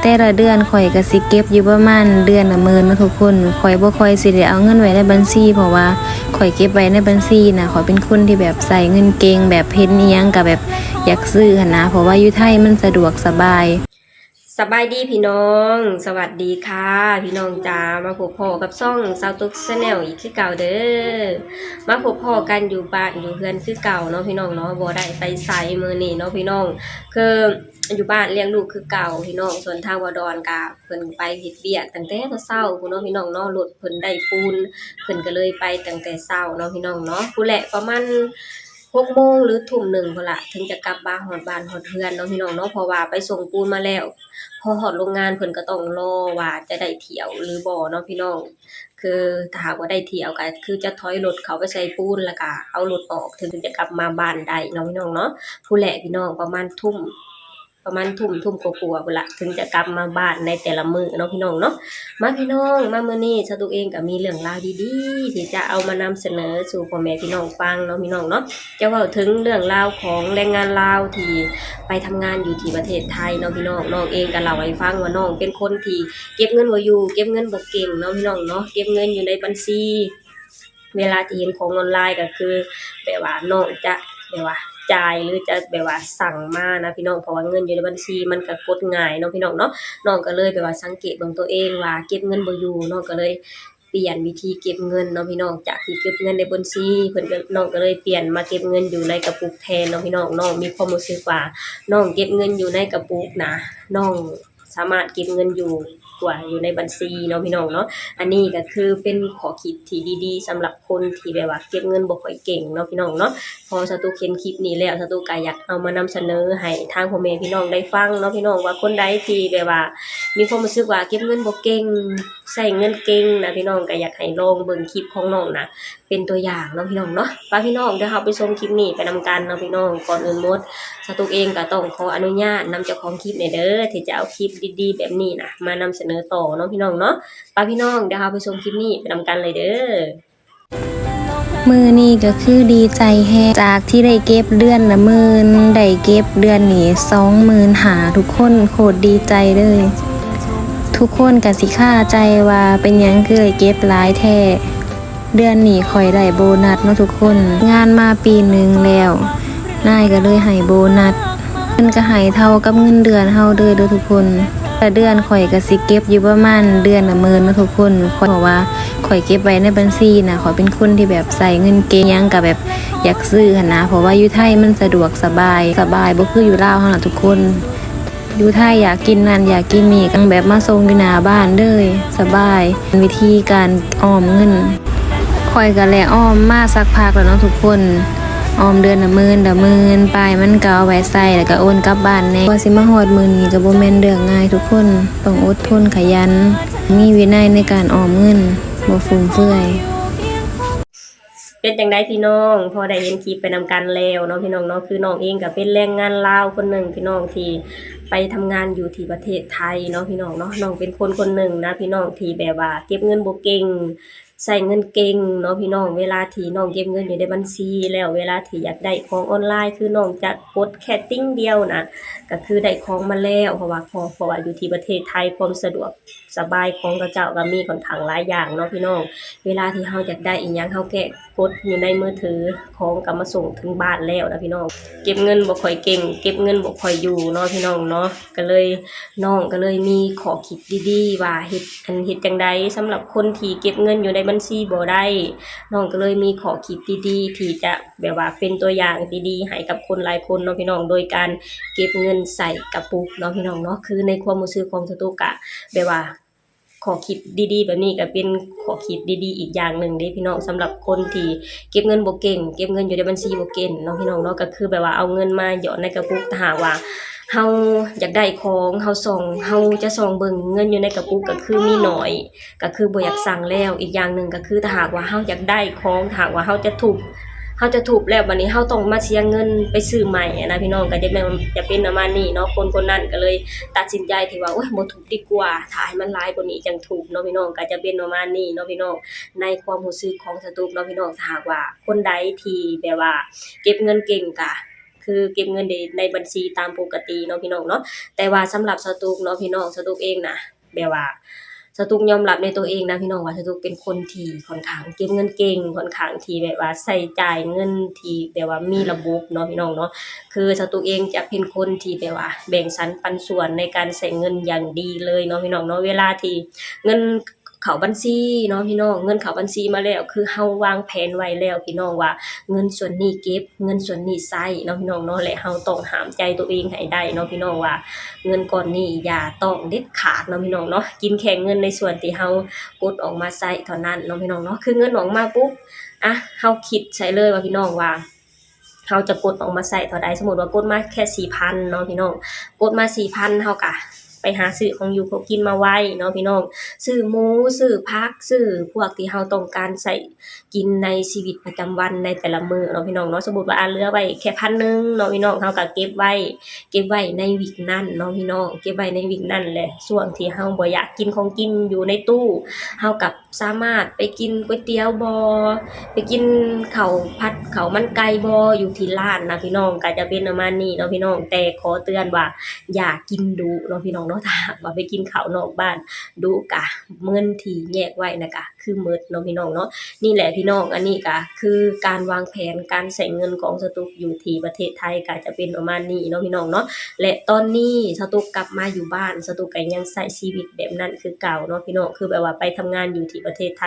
ແຕ່ລະເດືອນຂ້ອຍກໍຊິເກັບຢູ່ປະມານເດືອນລະໝື່ນເນາະທຸກຄົນ. ຂ້ອຍບໍ່ຄ່ອຍຊິໄດ້ເອົາເງິນໄວ້ໃນບັນຊີ ເພາະວ່າຂ້ອຍເກັບໄວ້ໃນບັນຊີນະ ຂ້ອຍເປັນຄົນທີ່ແບບໃຊ້ເງິນເກັ່ງ ແບບເຫັນອີ່ຫຍັງກໍແບບຢາກຊື້ຫັ້ນນະ ເພາະວ່າຢູ່ໄທມັນສະດວກສະບາຍ. ສະບາຍດີພີ່ນ້ອງ ສະຫວັດດີຄ່ະພີ່ນ້ອງຈ໋າ ມາພົບພໍ້ກັບຊ່ອງສາວຕຸກ Channel ອີກຄືເກົ່າເດີ. ມາພົບພໍ້ກັນຢູ່ບ້ານຢູ່ເຮືອນຄືເກົ່າເນາະພີ່ນ້ອງເນາະ ບໍ່ໄດ້ໄປໃສມື້ນີ້ເນາະພີ່ນ້ອງ ຄື ຢູ່ບ້ານລ້ຽງລູກຄືເກົ່າພີ່ນ້ອງ. ສ່ວນທາງບ່າວດອນກະເພິ່ນໄປເຮັດວຽກຕັ້ງແຕ່ເຊົ້າໆພຸ້ນເນາະພີ່ນ້ອງເນາະ ລົດເພິ່ນໄດ້ປູນ ເພິ່ນກໍເລີຍໄປຕັ້ງແຕ່ເຊົ້າເນາະພີ່ນ້ອງເນາະ. ພຸ້ນແຫຼະປະມານຫົກໂມງ ຫຼື ທຸ່ມໜຶ່ງພຸ້ນລະ ເຖິງຈະກັບມາຮອດບ້ານຮອດເຮືອນເນາະພີ່ນ້ອງເນາະ ເພາະວ່າໄປສົ່ງປູນມາແລ້ວ ພໍຮອດໂຮງງານເພິ່ນກໍຕ້ອງລໍວ່າຈະໄດ້ຖ້ຽວຫຼືບໍ່ເນາະພີ່ນ້ອງ. ຄືຖ້າຫາກວ່າໄດ້ຖ້ຽວກໍຄືຈະຖອຍລົດເຂົ້າໄປໃສ່ປູນ ແລ້ວກໍເອົາລົດອອກ ເຖິງຈະກັບມາບ້ານໄດ້ເນາະພີ່ນ້ອງເນາະ. ພຸ້ນແຫຼະພີ່ນ້ອງ ປະມານທຸ່ມ ປະມານທຸ່ມ ທຸ່ມກວ່າໆພຸ້ນລະ ເຖິງຈະກັບມາບ້ານໃນແຕ່ລະມື້ເນາະພີ່ນ້ອງເນາະ. ມາພີ່ນ້ອງ ມາມື້ນີ້ສາວຕຸກເອງກໍມີເລື່ອງລາວດີໆ ທີ່ຈະເອົາມານຳສະເໜີສູ່ພໍ່ແມ່ພີ່ນ້ອງຟັງເນາະພີ່ນ້ອງເນາະ. ຈະເວົ້າເຖິງເລື່ອງລາວຂອງແຮງງານລາວທີ່ໄປທຳງານຢູ່ທີ່ປະເທດໄທເນາະພີ່ນ້ອງ. ນ້ອງເອງກໍເລົ່າໃຫ້ຟັງວ່ານ້ອງເປັນຄົນທີ່ເກັບເງິນບໍ່ຢູ່ ເກັບເງິນບໍ່ເກັ່ງເນາະພີ່ນ້ອງເນາະ ເກັບເງິນຢູ່ໃນບັນຊີ ເວລາທີ່ເຫັນຂອງອອນລາຍກໍຄືແບບວ່ານ້ອງຈະແບບວ່າຈ່າຍ ຫຼື ຈະແບບວ່າສັ່ງມານະພີ່ນ້ອງ ເພາະວ່າເງິນຢູ່ໃນບັນຊີມັນກໍກົດງ່າຍເນາະພີ່ນ້ອງເນາະ. ນ້ອງກໍເລີຍແບບວ່າສັງເກດເບິ່ງຕົວເອງວ່າເກັບເງິນບໍ່ຢູ່ ນ້ອງກໍເລີຍປ່ຽນວິທີເກັບເງິນເນາະພີ່ນ້ອງ ຈາກທີ່ເກັບເງິນໃນບັນຊີ ເພິ່ນກໍ ນ້ອງກໍເລີຍປ່ຽນມາເກັບເງິນຢູ່ໃນກະປຸກແທນເນາະພີ່ນ້ອງ. ນ້ອງມີຄວາມຮູ້ສຶກວ່ານ້ອງເກັບເງິນຢູ່ໃນກະປຸກນະ ນ້ອງ ສາມາດເກັບເງິນຢູ່ກວ່າຢູ່ໃນບັນຊີເນາະພີ່ນ້ອງເນາະ. ອັນນີ້ກໍຄືເປັນຂໍ້ຄິດທີ່ດີໆ ສຳລັບຄົນທີ່ແບບວ່າເກັບເງິນບໍ່ຄ່ອຍເກັ່ງເນາະພີ່ນ້ອງເນາະ. ພໍສາວຕຸກເຫັນຄລິບນີ້ແລ້ວ ສາວຕຸກກໍຢາກເອົາມານຳສະເໜີໃຫ້ທາງພໍ່ແມ່ພີ່ນ້ອງໄດ້ຟັງເນາະພີ່ນ້ອງ ວ່າຄົນໃດທີ່ແບບວ່າມີຄວາມຮູ້ສຶກວ່າເກັບເງິນບໍ່ເກັ່ງ ໃຊ້ເງິນເກັ່ງນະພີ່ນ້ອງ ກໍຢາກໃຫ້ລອງເບິ່ງຄລິບຂອງນ້ອງນະ ເປັນຕົວຢ່າງເນາະພີ່ນ້ອງເນາະ. ປະພີ່ນ້ອງ ດຽວເຮົາໄປຊົມຄລິບນີ້ໄປນຳກັນເນາະພີ່ນ້ອງ. ກ່ອນອື່ນໝົດ ສາວຕຸກເອງກໍຕ້ອງຂໍອະນຸຍາດນຳເຈົ້າຂອງຄລິບແດ່ເດີ ທີ່ຈະເອົາຄລິບດີໆແບບນີ້ນະ ມານຳສະເໜີຕໍ່ເນາະພີ່ນ້ອງເນາະ. ປະພີ່ນ້ອງ ດຽວເຮົາໄປຊົມຄລິບນີ້ໄປນຳກັນເລີຍເດີ. ມື້ນີ້ກໍຄືດີໃຈແຮງ ຈາກທີ່ໄດ້ເກັບເດືອນລະໝື່ນ ໄດ້ເກັບເດືອນນີ້ສອງໝື່ນຫ້າ ທຸກຄົນ ໂຄດດີໃຈເລີຍ. ທຸກຄົນກໍຊິຄາໃຈວ່າເປັນຫຍັງຄືໄດ້ເກັບຫຼາຍແທ້. ເດືອນນີ້ຂ້ອຍໄດ້ໂບນັດເນາະທຸກຄົນ ງານມາປີໜຶ່ງແລ້ວ ນາຍກໍເລີຍໃຫ້ໂບນັດ ເພິ່ນກໍໃຫ້ເທົ່າກັບເງິນເດືອນເຮົາເລີຍເດີທຸກຄົນ. ແຕ່ລະເດືອນຂ້ອຍກໍຊິເກັບຢູ່ປະມານເດືອນລະໝື່ນເນາະທຸກຄົນ ເພາະວ່າຂ້ອຍເກັບໄວ້ໃນບັນຊີນະ ຂ້ອຍເປັນຄົນທີ່ແບບໃຊ້ເງິນເກັ່ງ ຫຍັງກໍແບບຢາກຊື້ຫັ້ນນະ ເພາະວ່າຢູ່ໄທມັນສະດວກສະບາຍ ສະບາຍບໍ່ຄືຢູ່ລາວເຮົານະທຸກຄົນ. ຢູ່ໄທຢາກກິນນັ້ນຢາກກິນນີ້ ກໍແບບມາສົ່ງຢູ່ໜ້າບ້ານເລີຍ ສະບາຍ. ວິທີການອອມເງິນ ຂ້ອຍກໍແລະອອມມາສັກພັກແລ້ວເນາະທຸກຄົນ ອອມເດືອນລະໝື່ນ ລະໝື່ນ ປາຍມັນກໍເອົາໄວ້ໃຊ້ ແລ້ວກໍໂອນກັບບ້ານແດ່. ກວ່າຊິມາຮອດມື້ນີ້ກໍບໍ່ແມ່ນເລື່ອງງ່າຍທຸກຄົນ ຕ້ອງອົດທົນຂະຫຍັນ ມີວິໄນໃນການອອມເງິນ ບໍ່ຟຸມເຟືອຍ. ເປັນຈັ່ງໃດພີ່ນ້ອງ ພໍໄດ້ເຫັນຄລິບໄປນຳກັນແລ້ວເນາະພີ່ນ້ອງເນາະ. ຄືນ້ອງເອງກໍເປັນແຮງງານລາວຄົນໜຶ່ງພີ່ນ້ອງ ທີ່ໄປທຳງານຢູ່ທີ່ປະເທດໄທເນາະພີ່ນ້ອງເນາະ. ນ້ອງເປັນຄົນຄົນໜຶ່ງນະພີ່ນ້ອງ ທີ່ແບບວ່າເກັບເງິນບໍ່ເກັ່ງ ໃຊ້ເງິນເກັ່ງເນາະພີ່ນ້ອງ. ເວລາທີ່ນ້ອງເກັບເງິນຢູ່ໃນບັນຊີແລ້ວ ເວລາທີ່ຢາກໄດ້ຂອງອອນລາຍ ຄືນ້ອງຈະກົດແຄ່ຕິ່ງດຽວນະ ກໍຄືໄດ້ຂອງມາແລ້ວ ເພາະວ່າ ເພາະວ່າຢູ່ທີ່ປະເທດໄທຄວາມສະດວກ ສະບາຍຂອງເຂົາເຈົ້າກໍມີຂ້ອນຂ້າງຫຼາຍຢ່າງເນາະພີ່ນ້ອງ. ເວລາທີ່ເຮົາຢາກໄດ້ອີ່ຫຍັງ ເຮົາແຄ່ກົດຢູ່ໃນມືຖື ຂອງກໍມາສົ່ງເຖິງບ້ານແລ້ວນະພີ່ນ້ອງ. ເກັບເງິນບໍ່ຄ່ອຍເກັ່ງ ເກັບເງິນບໍ່ຄ່ອຍຢູ່ເນາະພີ່ນ້ອງເນາະ ກໍເລີຍ ນ້ອງກໍເລີຍມີຂໍ້ຄິດດີໆວ່າເຮັດ ອັນ ເຮັດຈັ່ງໃດສຳລັບຄົນທີ່ເກັບເງິນຢູ່ໃນບັນຊີບໍ່ໄດ້. ນ້ອງກໍເລີຍມີຂໍ້ຄິດດີໆທີ່ຈະແບບວ່າເປັນຕົວຢ່າງດີໆໃຫ້ກັບຄົນຫຼາຍຄົນເນາະພີ່ນ້ອງ ໂດຍການເກັບເງິນໃສ່ກະປຸກເນາະພີ່ນ້ອງເນາະ. ຄືໃນຄວາມຮູ້ສຶກຂອງສາວຕຸກກະແບບວ່າ ຂໍ້ຄິດດີໆແບບນີ້ກໍເປັນຂໍ້ຄິດດີໆອີກຢ່າງໜຶ່ງເດ້ພີ່ນ້ອງ ສຳລັບຄົນທີ່ເກັບເງິນບໍ່ເກັ່ງ ເກັບເງິນຢູ່ໃນບັນຊີບໍ່ເກັ່ງເນາະພີ່ນ້ອງເນາະ. ກໍຄືແບບວ່າເອົາເງິນມາຫຍອດໃນກະປຸກ ຖ້າຫາກວ່າເຮົາຢາກໄດ້ຂອງ ເຮົາສ່ອງ ເຮົາຈະສ່ອງເບິ່ງເງິນຢູ່ໃນກະປຸກກໍຄືມີໜ້ອຍ ກໍຄືບໍ່ຢາກສັ່ງແລ້ວ. ອີກຢ່າງໜຶ່ງກໍຄືຖ້າຫາກວ່າເຮົາຢາກໄດ້ຂອງ ຖ້າຫາກວ່າເຮົາຈະທຸບ ເຮົາຈະທຸບແລ້ວ ບັດນີ້ເຮົາຕ້ອງມາເສຍເງິນໄປຊື້ໃໝ່ຫັ້ນນະພີ່ນ້ອງ. ກໍຈະແມ່ນ ຈະເປັນປະມານນີ້ເນາະ ຄົນຄົນນັ້ນກໍເລີຍຕັດສິນໃຈທີ່ວ່າ ໂອ້ຍ ບໍ່ທຸບດີກວ່າ ຖ້າໃຫ້ມັນຫຼາຍກວ່ານີ້ຈັ່ງທຸບເນາະພີ່ນ້ອງ. ກໍຈະເປັນປະມານນີ້ເນາະພີ່ນ້ອງ ໃນຄວາມຮູ້ສຶກຂອງສາວຕຸກເນາະພີ່ນ້ອງ. ຖ້າຫາກວ່າຄົນໃດທີ່ແບບວ່າເກັບເງິນເກັ່ງ ກະ ຄືເກັບເງິນໄດ້ໃນບັນຊີຕາມປົກກະຕິເນາະ ພີ່ນ້ອງເນາະ. ແຕ່ວ່າສຳລັບສາວຕຸກເນາະ ພີ່ນ້ອງ, ສາວຕຸກເອງນະ ແບບວ່າ ສາວຕຸກຍອມຮັບໃນຕົວເອງນະ ພີ່ນ້ອງ ວ່າສາວຕຸກເປັນຄົນທີ່ຂ້ອນຂ້າງເກັບເງິນເກັ່ງ, ຂ້ອນຂ້າງທີ່ແບບວ່າໃຊ້ຈ່າຍເງິນທີ່ແບບວ່າມີລະບົບເນາະ ພີ່ນ້ອງເນາະ. ຄືສາວຕຸກເອງຈະເປັນຄົນທີ່ແບບວ່າແບ່ງສັນປັນສ່ວນໃນການໃຊ້ເງິນຢ່າງດີເລີຍເນາະ ພີ່ນ້ອງເນາະ. ເວລາທີ່ເງິນເຂົ້າບັນຊີເນາະ ພີ່ນ້ອງ, ເງິນເຂົ້າບັນຊີມາແລ້ວ ຄືເຮົາວາງແຜນໄວ້ແລ້ວ ພີ່ນ້ອງ ວ່າເງິນສ່ວນນີ້ເກັບ ເງິນສ່ວນນີ້ໃຊ້ເນາະ ພີ່ນ້ອງເນາະ. ແລະ ເຮົາຕ້ອງຫ້າມໃຈຕົວເອງໃຫ້ໄດ້ເນາະ ພີ່ນ້ອງ ວ່າເງິນກ້ອນນີ້ຢ່າຕ້ອງເດັດຂາດເນາະ ພີ່ນ້ອງເນາະ. ກິນແຄ່ເງິນໃນສ່ວນທີ່ເຮົາກົດອອກມາໃຊ້ເທົ່ານັ້ນເນາະ ພີ່ນ້ອງເນາະ. ຄືເງິນອອກມາປຸບ ອະ ເຮົາຄິດໃສ່ເລີຍວ່າ ພີ່ນ້ອງ ວ່າເຮົາຈະກົດອອກມາໃຊ້ເທົ່າໃດ. ສົມມຸດວ່າກົດມາແຄ່ສີ່ພັນເນາະ ພີ່ນ້ອງ, ກົດມາສີ່ພັນ ເຮົາກະໄປຫາຊື້ຂອງຢູ່ຂອງກິນມາໄວ້ເນາະ ພີ່ນ້ອງ, ຊື້ໝູ ຊື້ຜັກ ຊື້ພວກທີ່ເຮົາຕ້ອງການໃຊ້ ກິນໃນຊີວິດປະຈຳວັນໃນແຕ່ລະມື້ເນາະ ພີ່ນ້ອງເນາະ. ສົມມຸດວ່າ ອາ ເຫຼືອໄວ້ແຄ່ພັນໜຶ່ງເນາະ ພີ່ນ້ອງ, ເຮົາກໍເກັບໄວ້ ເກັບໄວ້ໃນວິກນັ້ນເນາະ ພີ່ນ້ອງ, ເກັບໄວ້ໃນວິກນັ້ນ. ແລະ ຊ່ວງທີ່ເຮົາບໍ່ຢາກກິນຂອງກິນຢູ່ໃນຕູ້ ເຮົາກໍສາມາດໄປກິນກ໋ວຍຕຽວບໍ ໄປກິນເຂົ້າຜັດ ເຂົ້າມັນໄກ່ບໍ ຢູ່ທີ່ຮ້ານນະ ພີ່ນ້ອງ, ກໍຈະເປັນປະມານນີ້ເນາະ ພີ່ນ້ອງ. ແຕ່ຂໍເຕືອນວ່າ ຢ່າກິນດຸເນາະ ພີ່ນ້ອງເນາະ, ຖ້າຫາກວ່າໄປກິນເຂົ້ານອກບ້ານດຸ ກະເງິນທີ່ແຍກໄວ້ນະ ກະ ຄືໝົດເນາະ ພີ່ນ້ອງເນາະ. ນີ້ແຫຼະ ພີ່ນ້ອງ, ອັນນີ້ກະຄືການວາງແຜນການໃຊ້ເງິນຂອງສາວຕຸກຢູ່ທີ່ປະເທດໄທ ກະຈະເປັນປະມານນີ້ເນາະ ພີ່ນ້ອງເນາະ. ແລະ ຕອນນີ້ສາວຕຸກກັບມາຢູ່ບ້ານ ສາວຕຸກກະຍັງໃຊ້ຊີວິດແບບນັ້ນຄືເກົ່າເນາະ ພີ່ນ້ອງ, ຄືແບບວ່າໄປທຳງານຢູ່ທີ່ປະເທດໄທ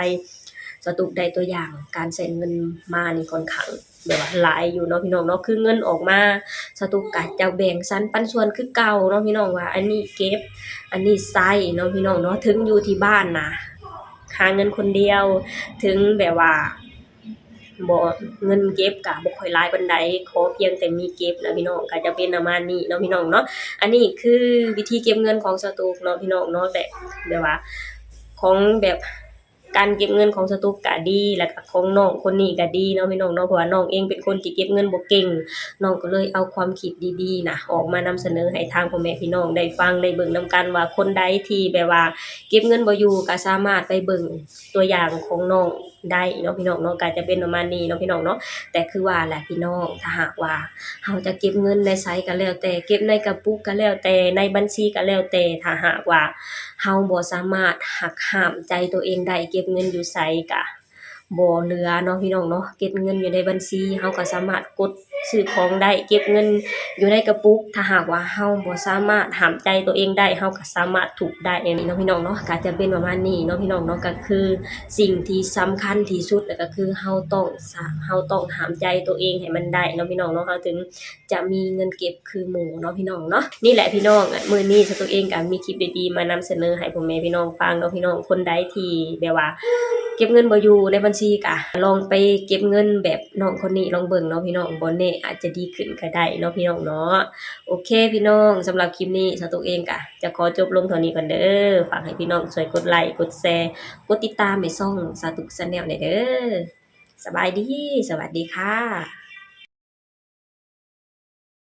ສາວຕຸກໄດ້ຕົວຢ່າງການໃຊ້ເງິນມານີ້ຂ້ອນຂ້າງ ແບບວ່າຫຼາຍຢູ່ເນາະ ພີ່ນ້ອງເນາະ. ຄືເງິນອອກມາ ສາວຕຸກກະຈະແບ່ງສັນປັນສ່ວນຄືເກົ່າເນາະ ພີ່ນ້ອງ, ວ່າອັນນີ້ເກັບ ອັນນີ້ໃຊ້ເນາະ ພີ່ນ້ອງເນາະ. ເຖິງຢູ່ທີ່ບ້ານນະ ຫາເງິນຄົນດຽວ ເຖິງແບບວ່າ ບໍ່ ເງິນເກັບກະບໍ່ຄ່ອຍຫຼາຍປານໃດ, ຂໍພຽງແຕ່ມີເກັບນະ ພີ່ນ້ອງ, ກະຈະເປັນປະມານນີ້ເນາະ ພີ່ນ້ອງເນາະ. ອັນນີ້ຄືວິທີເກັບເງິນຂອງສາວຕຸກເນາະ ພີ່ນ້ອງເນາະ, ແລະ ແບບວ່າ ຂອງແບບ ການເກັບເງິນຂອງສາວຕຸກກະດີ ແລ້ວກະຂອງນ້ອງຄົນນີ້ກະດີເນາະ ພີ່ນ້ອງເນາະ, ເພາະວ່ານ້ອງເອງເປັນຄົນທີ່ເກັບເງິນບໍ່ເກັ່ງ, ນ້ອງກໍເລີຍເອົາຄວາມຄິດດີໆນະ ອອກມານຳສະເໜີໃຫ້ທາງພໍ່ແມ່ພີ່ນ້ອງໄດ້ຟັງໄດ້ເບິ່ງນຳກັນ ວ່າຄົນໃດທີ່ແບບວ່າເກັບເງິນບໍ່ຢູ່ ກະສາມາດໄປເບິ່ງຕົວຢ່າງຂອງນ້ອງໄດ້ເນາະ ພີ່ນ້ອງເນາະ, ກະຈະເປັນປະມານນີ້ເນາະ ພີ່ນ້ອງເນາະ. ແຕ່ຄືວ່າແຫຼະ ພີ່ນ້ອງ, ຖ້າຫາກວ່າເຮົາຈະເກັບເງິນໃນໃສກະແລ້ວແຕ່ ເກັບໃນກະປຸກກະແລ້ວແຕ່ ໃນບັນຊີກະແລ້ວແຕ່ ຖ້າຫາກວ່າ ເຮົາບໍ່ສາມາດຫັກຫ້າມໃຈຕົວເອງໄດ້ ເກັບເງິນຢູ່ໃສກະບໍ່ເຫຼືອເນາະ ພີ່ນ້ອງເນາະ, ເກັບເງິນຢູ່ໃນບັນຊີ ເຮົາກໍສາມາດກົດຊື້ຂອງໄດ້, ເກັບເງິນຢູ່ໃນກະປຸກ ຖ້າຫາກວ່າເຮົາບໍ່ສາມາດຫ້າມໃຈຕົວເອງໄດ້ ເຮົາກໍສາມາດທຸບໄດ້ ແນວນີ້ເນາະ ພີ່ນ້ອງເນາະ. ກໍຈະເປັນປະມານນີ້ເນາະ ພີ່ນ້ອງເນາະ, ກໍຄືສິ່ງທີ່ສຳຄັນທີ່ສຸດ ແລ້ວກໍຄືເຮົາຕ້ອງ ເຮົາຕ້ອງຫ້າມໃຈຕົວເອງໃຫ້ມັນໄດ້ເນາະ ພີ່ນ້ອງເນາະ, ເຮົາເຖິງ ຈະມີເງິນເກັບຄືໝູ່ເນາະ ພີ່ນ້ອງເນາະ. ນີ້ແຫຼະ ພີ່ນ້ອງ, ມື້ນີ້ສາວຕຸກເອງກໍມີຄລິບດີໆມານຳສະເໜີໃຫ້ພໍ່ແມ່ພີ່ນ້ອງຟັງເນາະ ພີ່ນ້ອງ. ຄົນໃດທີ່ແບບວ່າເກັບເງິນບໍ່ຢູ່ໃນບັນຊີ ກໍລອງໄປເກັບເງິນແບບນ້ອງຄົນນີ້ລອງເບິ່ງເນາະ ພີ່ນ້ອງ, ບໍ່ແນ່ອາດຈະດີຂຶ້ນກໍໄດ້ເນາະ ພີ່ນ້ອງເນາະ. ໂອເຄ ພີ່ນ້ອງ, ສຳລັບຄລິບນີ້ສາວຕຸກເອງກໍຈະຂໍຈົບລົງເທົ່ານີ້ກ່ອນເດີ. ຝາກໃຫ້ພີ່ນ້ອງຊ່ວຍກົດໄລ ກົດແຊ ກົດຕິດຕາມໃຫ້ຊ່ອງສາວຕຸກ Channel ແດ່ເດີ. ສະບາຍດີ, ສະຫວັດດີຄ່ະ.